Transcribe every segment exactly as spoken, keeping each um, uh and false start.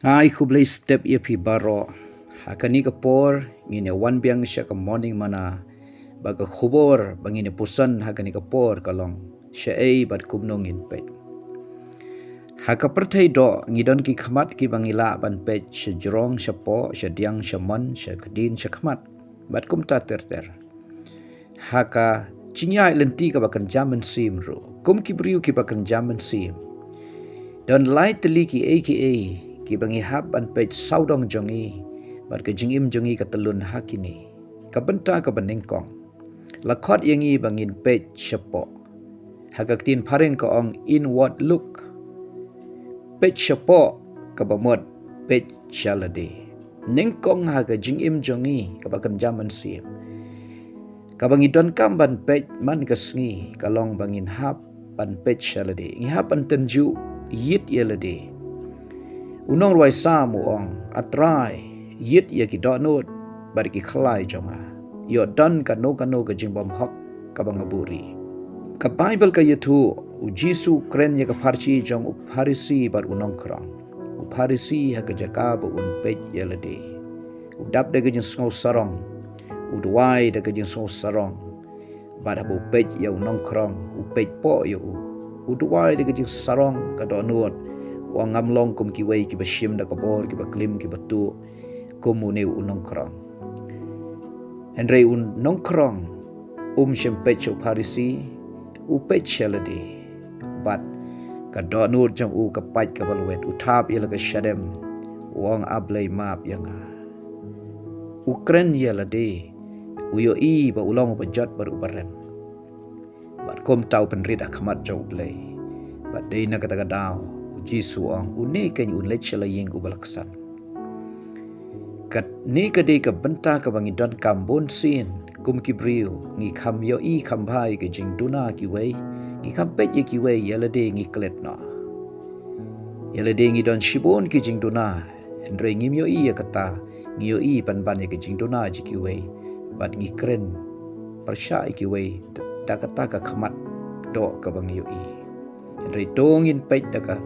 Ai khublei step ïa phi baroh. Ha kane ka por ngin ïa wan biang sha ka morning manna. Ba ka khubor ba ngin ïa puson ha kane ka por ka long shaei bad kumno ngin peit. Ha ka pyrthei doh ngi don ki khmat kiba ngi lah ban peit sha jrong sha poh, sha diang sha mon, sha khadien sha khmat. Bad kumta ter ter. Ha ka jingïaid lynti kaba kynja mynsiem ruh, kum ki briew kiba kynja mynsiem, don lai tylli kiei kiei kiba ngi hap ban peit sawdong jong ngi, bad ka jingim jong ngi ka tyllun ha kine. Ka bynta kaba nyngkong, la khot ïa ngi ba ngin peit sha poh. Ha ka ktien phareng ka ong inward look. Peit sha poh, kaba mut peit sha lade. Nyngkong ha ka jingim jong ngi kaba kynja mynsiem, kaba ngi donkam ban peit man ka sngi ka long ba ngin hap ban peit sha lade. Ngi hap ban tynjuh ïit ïa lade. U nongrwai Salm u ong, A Trai, ïit ïa ki dohnud bad ki khlai jong nga. Ïoh don kano kano ka jingbymhok kaba nga buhrieh. Ka Baibl ka ïathuh, U Jisu u kren ïa ka pharshi jong u Pharisi bad u nongkhrong. U Pharisi ha ka jaka ba un peit ïa lade, u dap da ka jingsngew sarong, u duwai da ka jingsngew sarong. Bad haba u peit ïa u nongkhrong, u peit poh ïa u, u duwai da ka jingsarong ka dohnud. U ong, ngam long kum kiwei kiba shim da ka bor, kiba klim, kiba tuh kum une u nongkhrong. Hynrei u nongkhrong um shym peit sha u Pharisi, u peit sha lade. Bad ka dohnud jong u ka pait kaba lwet, u thap ïa la ka shadem, u ong, A Blei, map ïa nga. U kren ïa lade, u ïohi ba u long uba jot bad uba rem. Bad kumta u pynrit ha khmat jong U Blei. Bad dei na kata ka daw U Jisu u ong, une keiñ un leit sha la ïing uba la ksan. Kane ka dei ka bynta kaba ngi donkam bunsien kum ki briew, ngi kham ïohi kham bha ïa ka jingduna kiwei, ngi kham peit ïa kiwei, ïa lade ngi klet noh. Ïa lade ngi don shibun ki jingduna, hynrei ngim ïohi ïa kata, ngi ïohi pynban ïa ka jingduna jong kiwei. Bad ngi kren pyrshah ïa kiwei da kata ka khmat doh kaba ngi ïohi. Hynrei to ngin peit da ka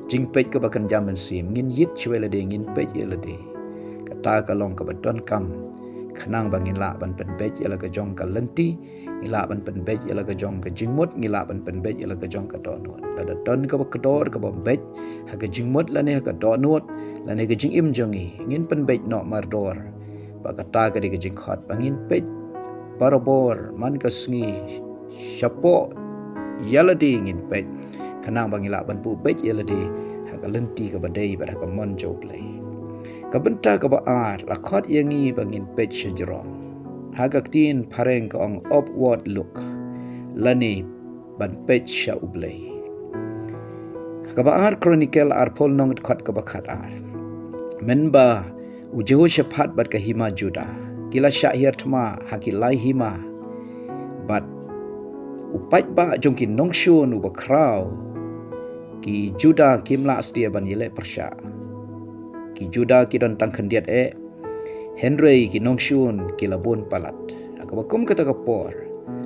jingpeit kaba kynja mynsiem, ngin ïit shuwa lade, ngin peit ïa lade. Kata ka long kaba donkam, khnang ba ngin lah ban pynbeit ïa la ka jong ka lynti, ngi lah ban pynbeit ïa la ka jong ka jingmut, ngi lah ban pynbeit ïa la ka jong ka dohnud. Lada don kaba kdor kaba beit ha ka jingmut lane ha ka dohnud lane ka jingim jong ngi, ngin pynbeit noh mardor. Ba kata ka dei ka jingkhot ba ngin peit barabor man ka sngi, shapoh ïa lade ngin peit, khnang ba ngi lah ban buh beit ïa lade ha ka lynti kaba dei bad ha ka mon jong U Blei. Ka bynta kaba ar, la khot ïa ngi ba ngin peit shajrong. Ha ka ktien phareng ka ong upward look, lane ban peit sha U Blei. Kaba ar Chronicle arphew lynnong, dkhot kaba khatar. Mynba u Jehoshaphat bad ka hima Juda ki la shah hiar thma ha ki lai hima, bad u paidbah jong ki nongshun uba khraw, ki Juda kim lah stia ban ïaleh pyrshah. Ki Juda ki don tang khyndiat eh, hynrei ki nongshun ki la bun palat. Ha kaba kum kata ka por,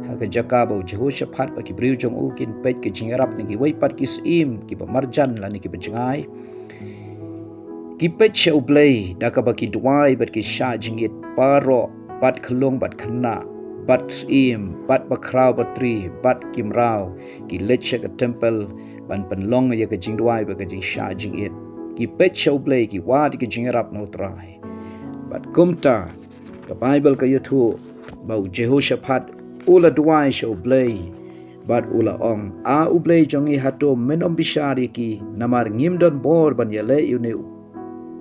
ha ka jaka ba u Jehoshaphat bad ki briew jong u kin peit ka jingïarap na kiwei pat ki syiem kiba marjan lane kiba jngai, ki peit sha U Blei da kaba ki duwai bad ki shah jingïeit baroh, bad khyllung bad khynnah, bad syiem, bad bakhraw batri, bad ki mraw, ki leit sha ka templ ban pynlong ïa ka jingduwai bad ka jingshah jingïeit. Ki peit sha U Blei, ki wad ïa ka jingïarap na U Trai. Bad kumta, ka Baibl ka ïathuh ba u Jehoshaphat u la duwai sha U Blei, bad u la ong, A U Blei jong ngi, hato men ym bishar ïa ki, namar ngim don bor ban ïaleh ïa une u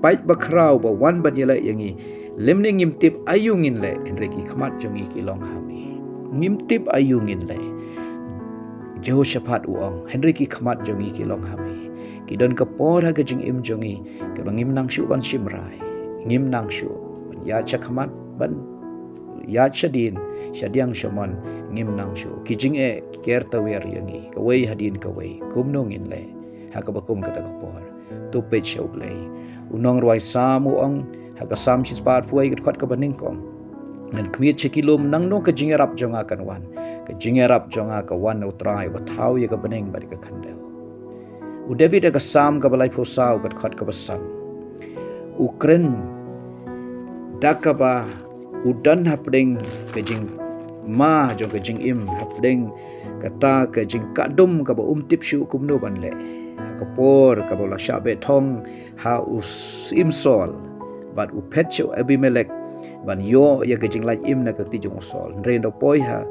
paid bakhraw ba wan ban ïaleh ïa ngi? Lymne ngim tip aïu ngin leh, hynrei ki khmat jong ngi ki long ha me. Ngim tip aïu ngin leh, Jehoshaphat u ong, hynrei ki khmat jong ngi ki long ha me. Ki don ka por ha ka jingim jong ngi kaba ngim nang shuh ban shim rai, ngim nang shuh ban ïaid sha khmat, ban ïaid shadien, shadiang shamon, ngim nang shuh. Ki jingeh ki ker tawiar ïa ngi, kawei hadien kawei, kumno ngin leh ha kaba kum kata ka por? To peit sha U Blei. U nongrwai Salm u ong ha ka Salm shispah arphew wei, ka dkhot kaba nyngkong, ngan khmied sha ki lum, nangno ka jingïarap jong nga kan wan? Ka jingïarap jong nga ka wan na U Trai uba thaw ïa ka bneng bad ïa ka khyndew. U David ha ka Salm kaba laiphew saw, ka dkhot kaba san, U kren da kaba u don hapdeng ka jingma jong ka jingim, hapdeng kata ka jingkah dum kaba um tip shuh kumno ban leh. Ha ka por kaba u la shah beh thong ha u Syiem Saul, bad u phet sha u Abimelek ban ïoh ïa ka jinglait im na ka kti jong u Saul. Hynrei ynda u poi ha,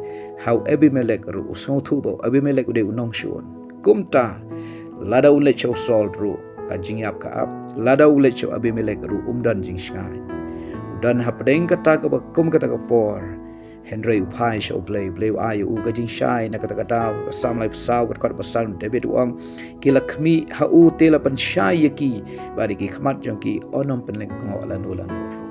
ha u Abimelek ruh u sngewthuh ba u Abimelek u dei u nongshun. Kumta, lada u leit sha u Saul ruh ka jingïap ka ap, lada u leit sha u Abimelek ruh um don jingshngaiñ. U don hapdeng kata kaba kum kata ka por. Hynrei u phai sha u Blei, u Blei u ai u ka jingshai. Na kata ka daw, ka Salm laiphew saw, ka dkhot ba san, David u ong, ki la khmih ha u te la pynshai ïa ki, bad ïa ki khmat jong ki un ym pynlyngngoh lano lano ruh.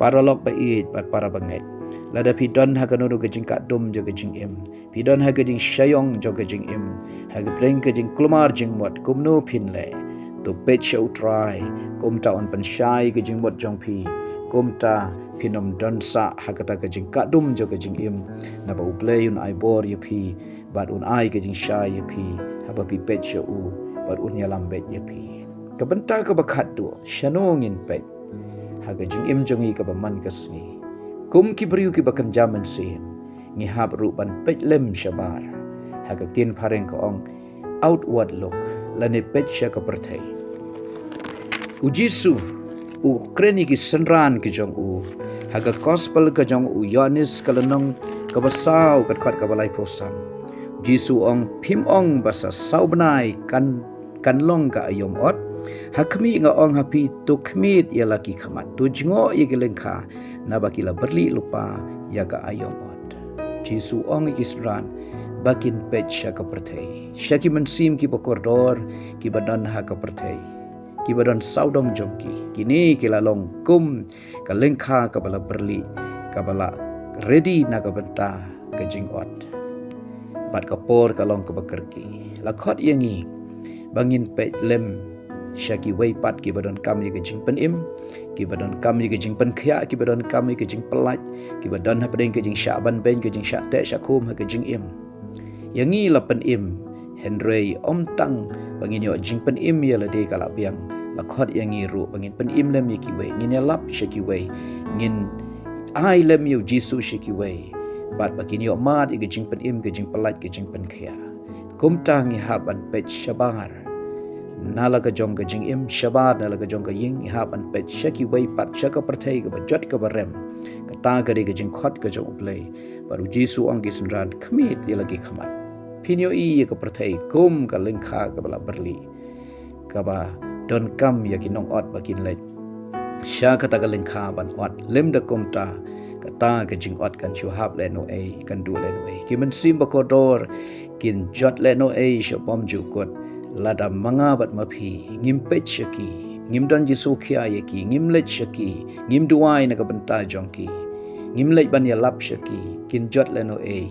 Paralok ba ïeit bad para bangeit, lada phi don ha kano kano ka jingkah dum jong ka jingim, phi don ha ka jingshaiong jong ka jingim, ha ka pdeng ka jingkulmar jingmut, kumno phin leh? To peit sha u Trai, kumta un pynshai ka jingmut jong phi, kumta phin ym don sah ha kata ka jingkah dum jong ka jingim, naba u Blei un ai bor ïa phi, bad un ai ka jingshai ïa phi, haba phi peit sha u, bad un ïalam beit ïa phi. Ka bynta kaba khatduh, shano ngin peit ha ka jingim jong ngi kaba man ka sngi? Kum ki briew kiba kynja mynsiem, ngi hap ruh ban peit lem shabar. Ha ka ktien phareng ka ong, outward look, lane peit sha ka pyrthei. U Jisu u kren ïa ki synran ki jong u ha ka gospel ka jong u Ïoannis ka lynnong kaba saw, ka dkhot kaba laiphew san. U Jisu u ong, phim ong ba sa saw bnai kan kan long ka aïom ot? Ha khmih nga ong ha phi, to khmied ïa la ki khmat, to jngoh ïa ki lyngkha, naba ki la byrlih lypa ïa ka aïom ot. Jisu u ong ïa ki synran ba kin peit sha ka pyrthei, sha ki mynsiem kiba kordor, kiba don ha ka pyrthei, kiba don sawdong jong ki. Kine ki la long kum ka lyngkha kaba la byrlih, kaba la ready na ka bynta ka jingot. Bad ka por ka long kaba kyrkieh. La khot ïa ngi ba ngin peit lem sha kiwei pat kiba donkam ïa ka jingpynim, kiba donkam ïa ka jingpynkhiah, kiba donkam ïa ka jingpyllait, kiba don hapdeng ka jingshah ban beiñ, ka jingshah teh shah khum ha ka jingim. Ïa ngi la pynim, hynrei ym tang ba ngin ïoh jingpynim ïa lade ka la biang. La khot ïa ngi ruh ba ngin pynim lem ïa kiwei, ngin ïalap sha kiwei, ngin ai lem ïa u Jisu sha kiwei, bad ba kin ïoh mad ïa ka jingpynim, ka jingpyllait, ka jingpynkhiah. Kumta ngi hap ban peit shabar na la ka jong ka jingim, shabar na la ka jong ka ïing, ngi hap ban peit sha kiwei pat, sha ka pyrthei kaba jot kaba rem. Kata ka dei ka jingkhot ka jong U Blei. Bad U Jisu u ong ki synran, khmied ïa la ki khmat. Phin ïohi ïa ka pyrthei kum ka lyngkha kaba la byrlih, kaba donkam ïa ki nongot ba kin leit sha kata ka lyngkha ban ot. Lymda kumta, kata ka jingot kan shu hap lehnohei, kan duh lehnohei. Ki mynsiem ba kordor kin jot lehnohei sha bymjukut. Lada ma nga bad ma phi ngim peit sha ki, ngim don jingsngewkhia ïa ki, ngim leit sha ki, ngim duwai na ka bynta jong ki, ngim leit ban ïalap sha ki, kin jot lehnohei.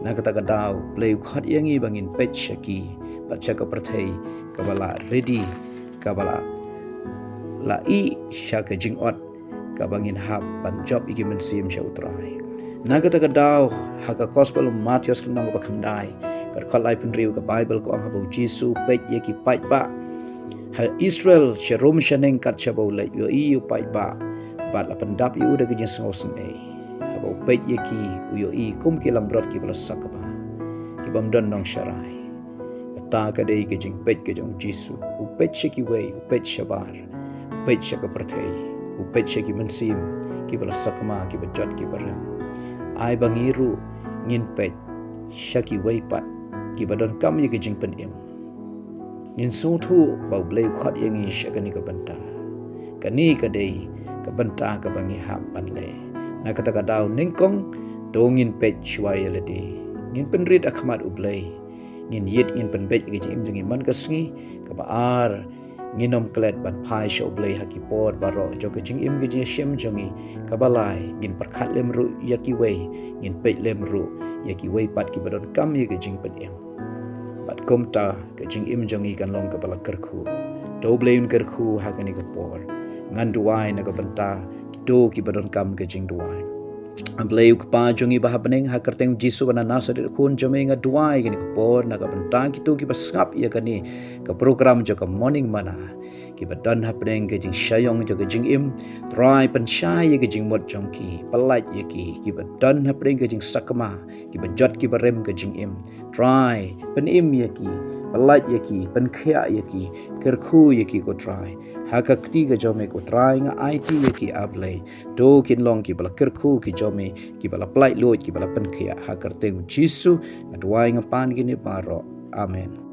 Na kata ka daw U Blei u khot ïa ngi ba ngin peit sha ki, bad sha ka pyrthei kaba la ready, kaba la, la ïeh sha ka jingot kaba ngin hap ban jop ïa ki mynsiem sha U Trai. Na kata ka daw, ha ka Gospel u Mathaios ka lynnong kaba khyndai, ka dkhot laiphew hynriew, ka Baibl ka ong, haba U Jisu u peit ïa ki paidbah ha Israel, sharum shaneng kat shaba u leit, u ïohi ïa u paidbah, bad la pyndap ïa u da ka jingsngewsynei. Haba u peit ïa ki, u ïohi kum ki langbrot kiba la sakma, ki bym don nongsharai. Kata ka dei ka jingpeit ka jong U Jisu. U peit sha kiwei, u peit shabar, u peit sha ka pyrthei, u peit sha ki mynsiem kiba la sakma, kiba jot, kiba rem. Ai ba ngi ruh ngin peit sha kiwei pat kiba donkam ïa ka jingpynim. Ngin sngewthuh ba U Blei u khot ïa ngi sha kane ka bynta. Kane ka dei ka bynta kaba ngi hap ban leh. Na kata ka daw nyngkong, to ngin peit shuwa ïa lade. Ngin pynrit ha khmat U Blei. Ngin ïit, ngin pynbeit ïa ka jingim jong ngi man ka sngi. Kaba ar, ngin ym klet ban phai sha U Blei ha ki por baroh jong ka jingim, ka jingïashem jong ngi. Kaba lai, ngin pyrkhat lem ruh ïa kiwei, ngin peit lem ruh ïa kiwei pat kiba donkam ïa ka jingpynim. Bad kumta ka jingim jong ngi kan long kaba la kyrkhu. To U Blei un kyrkhu ha kane ka por. Ngan duwai na ka bynta kito kiba donkam ka jingduwai. A Blei, U Kpa jong ngi ba ha bneng, ha kyrteng U Jisu ba na Nasareth, U Khun jong me, nga duwai kane ka por na ka bynta kito kiba sngap ïa kane ka program jong ka Morning Manna. kiba don hapdeng ka jingshah ïong jong ka jingim. Trai, pynshai ïa ka jingmut jong ki, pyllait ïa ki, kiba don hapdeng ka jingsakma, kiba jot kiba rim ka jingim. Trai, pynim ïa ki, pyllait ïa ki, pynkhiah ïa ki, kyrkhu ïa ki ko Trai. Ha ka kti ka jong me ko Trai, nga aiti ïa ki A Blei. To kin long kiba la kyrkhu ki jong me, kiba la pyllait luid, kiba la pynkhiah. Ha ka kyrteng Jisu nga duwai, nga pan kine baroh. Amen.